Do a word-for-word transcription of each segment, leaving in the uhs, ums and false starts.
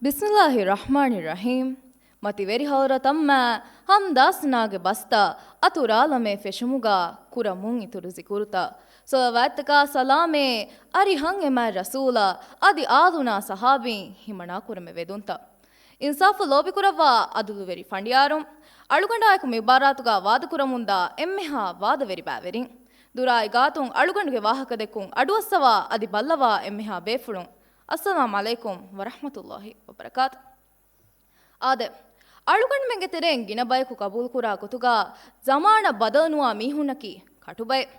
ބިސްމިއްލާހި ރަޙްމާނި ރަޙީމް. މަތިވެރި ޙަޟްރަތަށް އައްމާ ޙަމްދާ ސަނާގެ ބަސްތައް އަތުރާލަމޭ ފެށުމުގަ ކުރަމުން އިތުރު ޒިކުރުތައް، ޞަލަވާތްތަކާ ސަލާމޭ އަރިހަށް އެމާތް ރަސޫލާ އަދި އާލުނާ ޞަޙާބީން ހިމަނާ ކުރަމެ ވެދުންތައް. އިންސާފު ލޯބިކުރައްވާ އަދުލުވެރި ފަނޑިޔާރުން، އަޅުގަނޑާއެކު މި ބާރާތުގަ ވާދަކުރަމުންދާ އެންމެހާ ވާދަވެރި ބައިވެރިން، ދުރާއި ގާތުން އަޅުގަނޑުގެ ވާހަކަދެއްކުން އަޑުއައްސަވާ އަދި ބައްލަވާ އެންމެހާ ބޭފުޅުން، އައްސަލާމް ޢަލައިކުމް ވަރަޙްމަތުﷲި ވަބަރަކާތު. އާދެ، އަޅުގަނޑުމެންގެ ތެރެއިން ގިނަ ބަޔަކު ޤަބޫލުކުރާ ގޮތުގަ، ޒަމާނަށް ބަދަލުނުވާ މީހުންނަކީ ކަޓުބައެއް.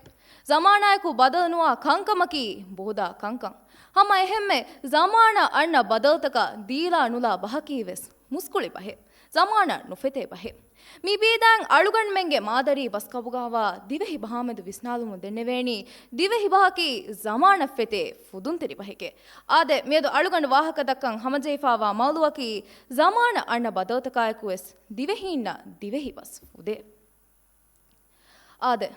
ޒަމާނާއެކު ބަދަލުނުވާ ކަންކަމަކީ ބޮޑު ކަންކަން. ހަމަ އެހެންމެ، ޒަމާނަށް އަންނަ ބަދަލުތަކަށް ދީލާ ނުލާ ބަހަކީ ވެސް މުސްކުޅި ބަހެއް. ޒަމާނަށް ނުފެތޭ ބަހެއް. މި ބީދާއިން އަޅުގަނޑުމެންގެ މާދަރީ ބަސް ކަމުގައިވާ ދިވެހި ބަހާމެދު ވިސްނާލުމުން ދެންނެވޭނީ، ދިވެހި ބަހަކީ ޒަމާނަށް ފެތޭ ފުދުންތެރި ބަހެކޭ. އާދެ، މިއަދު އަޅުގަނޑު ވާހަކަ ދައްކަން ހަމަޖެހިފައިވާ މައުޟޫއަކީ، ޒަމާނަށް އަންނަ ބަދަލުތަކާއެކު ވެސް ދިވެހީންނަށް ދިވެހި ބަސް ފުދޭ. އާދެ،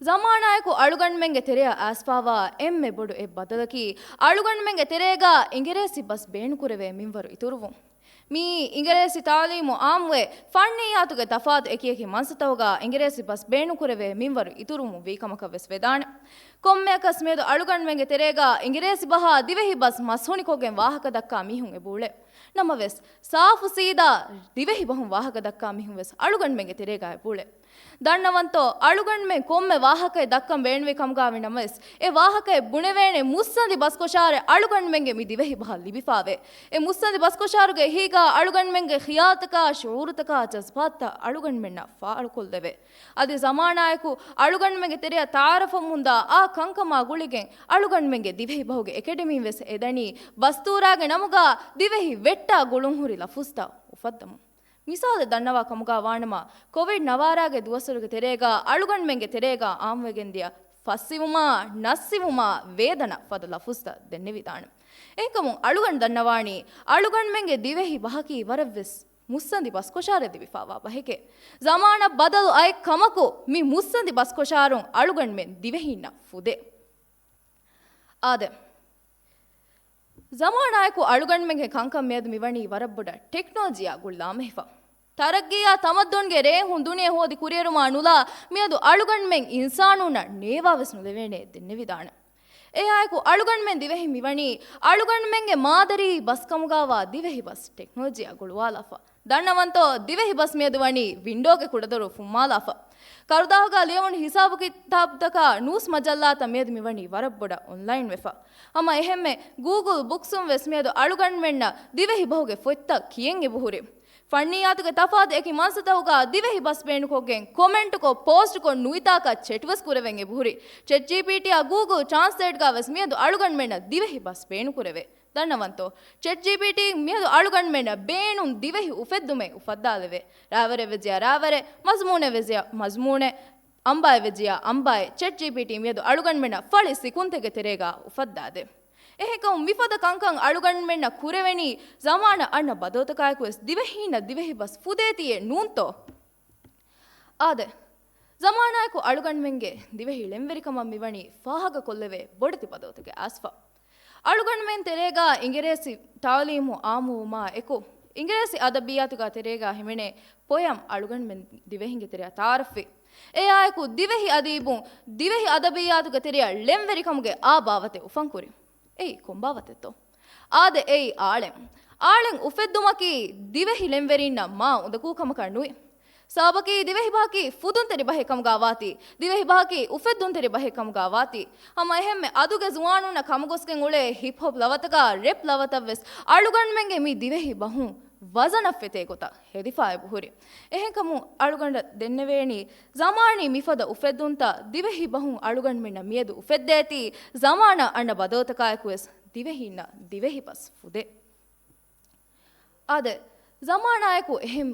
ޒަމާނާއެކު އަޅުގަނޑުމެންގެ ތެރެއަށް އައިސްފައިވާ އެންމެ ބޮޑު އެއް ބަދަލަކީ، އަޅުގަނޑުމެންގެ ތެރޭގަ އިނގިރޭސި ބަސް ބޭނުންކުރެވޭ މިންވަރު އިތުރުވުން. މިއީ އިނގިރޭސި ތާލީމު އާއްމުވެ، ފަންނިއްޔާތުގެ ތަފާތު އެކިއެކި މަންސަތަކުގަ އިނގިރޭސި ބަސް ބޭނުންކުރެވޭ މިންވަރު އިތުރުވުމުން ވީ ކަމަކަށް ވެސް ވެދާނެ. ކޮންމެއަކަސް މިއަދު އަޅުގަނޑުމެންގެ ތެރޭގަ އިނގިރޭސި ބަހާ ދިވެހި ބަސް މަސްހުނިކޮށްގެން ވާހަކަ ދައްކާ މީހުން އެބައުޅޭ. ނަމަވެސް، ސާފު ސީދާ ދިވެހި ބަހުން ވާހަކަ ދައްކާ މީހުން ވެސް އަޅުގަނޑުމެންގެ ތެރޭގަ އެބައުޅޭ. ދަންނަވަންތޯ، އަޅުގަނޑުމެން ކޮންމެ ވާހަކައެއް ދައްކަން ބޭނުންވި ކަމުގައިވި ނަމަވެސް، އެ ވާހަކައެއް ބުނެވޭނެ މުއްސަނދި ބަސްކޮށާރެއް އަޅުގަނޑުމެންގެ މި ދިވެހި ބަހަށް ލިބިފާވޭ. އެ މުއްސަނދި ބަސްކޮށާރުގެ އެހީގަ އަޅުގަނޑުމެންގެ ޚިޔާލްތަކާ، ޝުޢޫރުތަކާ، ޖަޒްބާތުތައް އަޅުގަނޑުމެންނަށް ފާޅުކޮށްލެވޭ. އަދި ޒަމާނާއެކު އަޅުގަނޑުމެންގެ ތެރެއަށް ތައާރަފަށް މުންދާ އާ ކަންކަމާ ގުޅިގެން އަޅުގަނޑުމެންގެ ދިވެހި ބަހުގެ އެކަޑަމީން ވެސް އެދަނީ ބަސްތޫރާގެ ނަމުގަ ދިވެހި ވެއްޓާ ގުޅުންހުރި ލަފުޒްތައް އުފައްދަމުން. މިސާލެއް ދަންނަވާ ކަމުގަ ވާނަމަ، ކޮވިޑް ނަވާރާގެ ދުވަސްވަރުގެ ތެރޭގަ އަޅުގަނޑުމެންގެ ތެރޭގަ އާއްމުވެގެންދިޔަ ފައްސިވުމާ، ނައްސިވުމާ، ވޭދަނަ ފަދަ ލަފުޒްތައް ދެންނެވިދާނެ. އެހެންކަމުން އަޅުގަނޑު ދަންނަވާނީ، އަޅުގަނޑުމެންގެ ދިވެހި ބަހަކީ ވަރަށްވެސް މުއްސަނދި ބަސްކޮށާރެއް ލިބިފައިވާ ބަހެކޭ. ޒަމާނަށް ބަދަލު އައި ކަމަކު، މި މުއްސަނދި ބަސްކޮށާރުން އަޅުގަނޑުމެން ދިވެހީންނަށް ފުދޭ. އާދެ، ޒަމާނާއެކު އަޅުގަނޑުމެންގެ ކަންކަން މިއަދު މިވަނީ ވަރަށް ބޮޑަށް ޓެކްނޮލޮޖީއާ ގުޅިލާމެހިފަ. ތަރައްގީއާ ތަމައްދުންގެ ރޭހުން ދުނިޔެ ހޯދި ކުރިއެރުމާ ނުލާ، މިއަދު އަޅުގަނޑުމެން އިންސާނުންނަށް ނޭވާވެސް ނުލެވޭނެ ދެންނެވިދާނެ. އެއާއެކު އަޅުގަނޑުމެން ދިވެހި މިވަނީ، އަޅުގަނޑުމެންގެ މާދަރީ ބަސް ކަމުގައިވާ ދިވެހި ބަސް ޓެކްނޮލޮޖީއާ ގުޅުވާލާފަ. ދަންނަވަންތޯ، ދިވެހި ބަސް މިއަދު ވަނީ ވިންޑޯގެ ކުޑަދޮރު ފުއްމާލާފަ. ކަރުދާހުގަ ލިޔެވުނު ހިސާބު ކިތާބުތަކާ ނޫސް މަޖައްލާތައް މިއަދު މިވަނީ ވަރަށް ބޮޑަށް އޮންލައިން ވެފަ. ހަމަ އެހެންމެ، ގޫގުލް ބުކްސުން ވެސް މިއަދު އަޅުގަނޑުމެންނަށް ދިވެހި ބަހުގެ ފޮތްތައް ކިޔެން އެބަހުރި. ފަންނިއްޔާތުގެ ތަފާތު އެކި މަންސަތަކުގަ ދިވެހި ބަސް ބޭނުކޮށްގެން، ކޮމެންޓުކޮށް، ޕޯސްޓްކޮށް، ނުވިތާކަށް ޗެޓްވެސް ކުރެވެން އެބަހުރި. ޗެޓް ޖީޕީޓީއާ ގޫގުލް ޓްރާންސްލޭޓްގަ ވެސް މިއަދު އަޅުގަނޑުމެންނަށް ދިވެހި ބަސް ބޭނުންކުރެވޭ. ދަންނަވަންތޯ، ޗެޓް ޖީޕީޓީ މިއަދު އަޅުގަނޑުމެންނަށް ބޭނުން ދިވެހި އުފެއްދުމެއް އުފައްދާލެވޭ. ރާވަރެއް ވެއްޖިޔާ ރާވަރެއް، މަޒުމޫނެއް ވެއްޖިޔާ މަޒުމޫނެއް، އަނބާއެއް ވެއްޖިޔާ އަނބާއެއް، ޗެޓް ޖީޕީޓީ މިއަދު އަޅުގަނޑުމެންނަށް ފަޅި ސިކުންތެއްގެ ތެރޭގަ އުފައްދާދޭ. އެހެންކަމުން މިފަދަ ކަންކަން އަޅުގަނޑުމެންނަށް ކުރެވެނީ ޒަމާނަށް އަންނަ ބަދަލުތަކާއެކު ވެސް ދިވެހީންނަށް ދިވެހި ބަސް ފުދޭތީއޭ ނޫންތޯ؟ އާދެ، ޒަމާނާއެކު އަޅުގަނޑުމެންގެ ދިވެހި ޅެންވެރިކަމަށް މިވަނީ ފާހަގަކޮށްލެވޭ ބޮޑެތި ބަދަލުތަކެއް އައިސްފަ. އަޅުގަނޑުމެން ތެރޭގަ އިނގިރޭސި ތާލީމު އާއްމުވުމާ އެކު، އިނގިރޭސި އަދަބިއްޔާތުގެ ތެރޭގަ ހިމެނޭ ޕޮއަމް އަޅުގަނޑުމެން ދިވެހިންގެ ތެރެއަށް ތައާރަފްވި. އެއާއެކު ދިވެހި އަދީބުން ދިވެހި އަދަބިއްޔާތުގެ ތެރެއަށް ޅެންވެރިކަމުގެ އާ ބާވަތެއް އުފަންކުރި. އެއީ ކޮން ބާވަތެއްތޯ؟ އާދެ، އެއީ އާޅެން. އާޅެން އުފެއްދުމަކީ ދިވެހި ޅެންވެރިންނަށް މާ އުނދަގޫ ކަމަކަށް ނުވި. ސަބަބަކީ ދިވެހި ބަހަކީ ފުދުންތެރި ބަހެއް ކަމުގަ ވާތީ، ދިވެހި ބަހަކީ އުފެއްދުންތެރި ބަހެއް ކަމުގަ ވާތީ، ހަމަ އެހެންމެ އަދުގެ ޒުވާނުންނަށް ކަމުގޮސްގެން އުޅޭ ހިޕް ހޮޕް ލަވަތަކާ، ރެޕް ލަވަތައް ވެސް އަޅުގަނޑުމެންގެ މި ދިވެހި ބަހުން ވަޒަނަށް ފެތޭ ގޮތަށް ހެދިފަ އެބަހުރި. އެހެންކަމުން އަޅުގަނޑަށް ދެންނެވޭނީ، ޒަމާނީ މިފަދަ އުފެއްދުންތައް ދިވެހި ބަހުން އަޅުގަނޑުމެންނަށް މިއަދު އުފެއްދޭތީ، ޒަމާނަށް އަންނަ ބަދަލުތަކާއެކު ވެސް ދިވެހީންނަށް ދިވެހި ބަސް ފުދޭ. އާދެ، ޒަމާނާއެކު އެހެން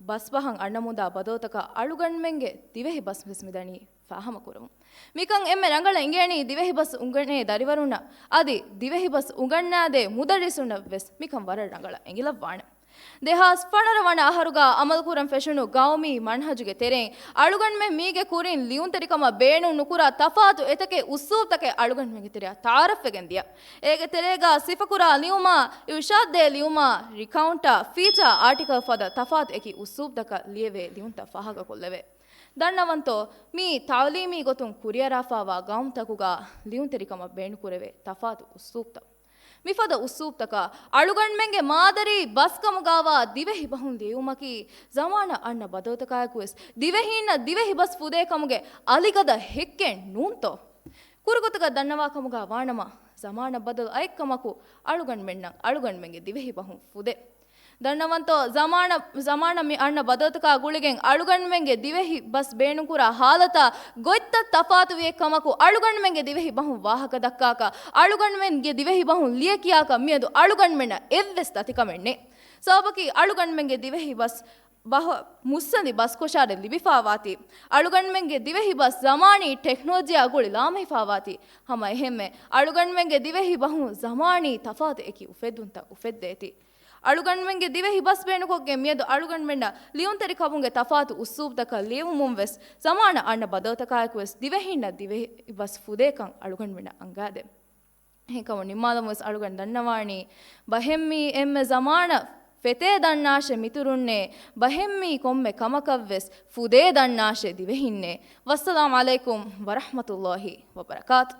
ބަސްބަހަށް އަންނަމުންދާ ބަދަލުތަކަށް އަޅުގަނޑުމެންގެ ދިވެހި ބަސް ވެސް މިދަނީ ފާހަމަކުރަމުން. މިކަން އެންމެ ރަނގަޅަށް އިނގޭނީ ދިވެހި ބަސް އުނގަނޭ ދަރިވަރުންނަށް އަދި ދިވެހި ބަސް އުނގަންނާދޭ މުދައްރިސުންނަށް ވެސް މިކަން ވަރަށް ރަނގަޅަށް އެނގިލައްވާނެ. ދެހާސް ފަނަރަ ވަނަ އަހަރުގަ އަމަލުކުރަން ފެށުނު ގައުމީ މަންހަޖުގެ ތެރެއިން އަޅުގަނޑުމެން މީގެ ކުރިން ލިޔުންތެރިކަމަށް ބޭނުން ނުކުރާ ތަފާތު އެތަކެއް އުސްލޫބްތަކެއް އަޅުގަނޑުމެންގެ ތެރެއަށް ތައާރަފްވެގެން ދިޔަ. އޭގެ ތެރޭގަ ސިފަކުރާ ލިޔުމާ، އިރުޝާދްދޭ ލިޔުމާ، ރިކައުންޓާ، ފީޗާ އާޓިކަލް ފަދަ ތަފާތު އެކި އުސްލޫބްތަކަށް ލިޔެވޭ ލިޔުންތައް ފާހަގަކޮށްލެވޭ. ދަންނަވަންތޯ، މީ ތައުލީމީ ގޮތުން ކުރިއަރާފާވާ ގައުމުތަކުގަ ލިޔުންތެރިކަމަށް ބޭނުންކުރެވޭ ތަފާތު އުސްލޫބްތައް. މިފަދަ އުސްލޫބްތަކަށް އަޅުގަނޑުމެންގެ މާދަރީ ބަސްކަމުގާވާ ދިވެހި ބަހުން ލިޔުމަކީ، ޒަމާނަށް އަންނަ ބަދަލުތަކާއެކުވެސް ދިވެހީންނަށް ދިވެހި ބަސް ފުދޭ ކަމުގެ އަލިގަދަ ހެއްކެއް ނޫންތޯ؟ ކުރުގޮތުގަ ދަންނަވާ ކަމުގާ ވާނަމަ، ޒަމާނަށް ބަދަލު އައެއްކަމަކު އަޅުގަނޑުމެންނަށް އަޅުގަނޑުމެންގެ ދިވެހި ބަހުން ފުދޭ. ދަންނަވަންތޯ، ޒަމާނަށް، ޒަމާނަށް މި އަންނަ ބަދަލުތަކާ ގުޅިގެން އަޅުގަނޑުމެންގެ ދިވެހި ބަސް ބޭނުންކުރާ ހާލަތާ ގޮތްތައް ތަފާތުވިއެއް ކަމަކު، އަޅުގަނޑުމެންގެ ދިވެހި ބަހުން ވާހަކަ ދައްކާކަށް، އަޅުގަނޑުމެންގެ ދިވެހި ބަހުން ލިޔެ ކިޔާކަށް މިއަދު އަޅުގަނޑުމެންނަށް އެއްވެސް ދަތިކަމެއް ނެތް. ސަބަބަކީ އަޅުގަނޑުމެންގެ ދިވެހި ބަސް ބަހަށް މުއްސަނދި ބަސްކޮށާރެއް ލިބިފާވާތީ، އަޅުގަނޑުމެންގެ ދިވެހި ބަސް ޒަމާނީ ޓެކްނޮލޮޖީއާ ގުޅި ލާމެހިފާވާތީ، ހަމަ އެހެންމެ އަޅުގަނޑުމެންގެ ދިވެހި ބަހުން ޒަމާނީ ތަފާތު އެކި އުފެއްދުންތައް އުފެއްދޭތީ. އަޅުގަނޑުމެންގެ ދިވެހި ބަސް ބޭނުކޮށްގެން މިއަދު އަޅުގަނޑުމެންނަށް ލިޔުންތެރިކަމުގެ ތަފާތު އުސްލޫބްތަކަށް ލިޔެވުމުން ވެސް ޒަމާނަށް އަންނަ ބަދަލުތަކާއެކު ވެސް ދިވެހީންނަށް ދިވެހި ބަސް ފުދޭކަން އަޅުގަނޑުމެންނަށް އަންގާދޭ. އެހެންކަމުން ނިންމާލަމުން ވެސް އަޅުގަނޑު ދަންނަވާނީ، ބަހެއްމީ އެންމެ ޒަމާނަށް ފެތޭ ދަންނާށޭ މިތުރުންނޭ، ބަހެއްމީ ކޮންމެ ކަމަކަށް ވެސް ފުދޭ ދަންނާށޭ ދިވެހިންނޭ. ވައްސަލާމް ޢަލައިކުމް ވަރަޙްމަތުﷲ ވަބަރަކާތު.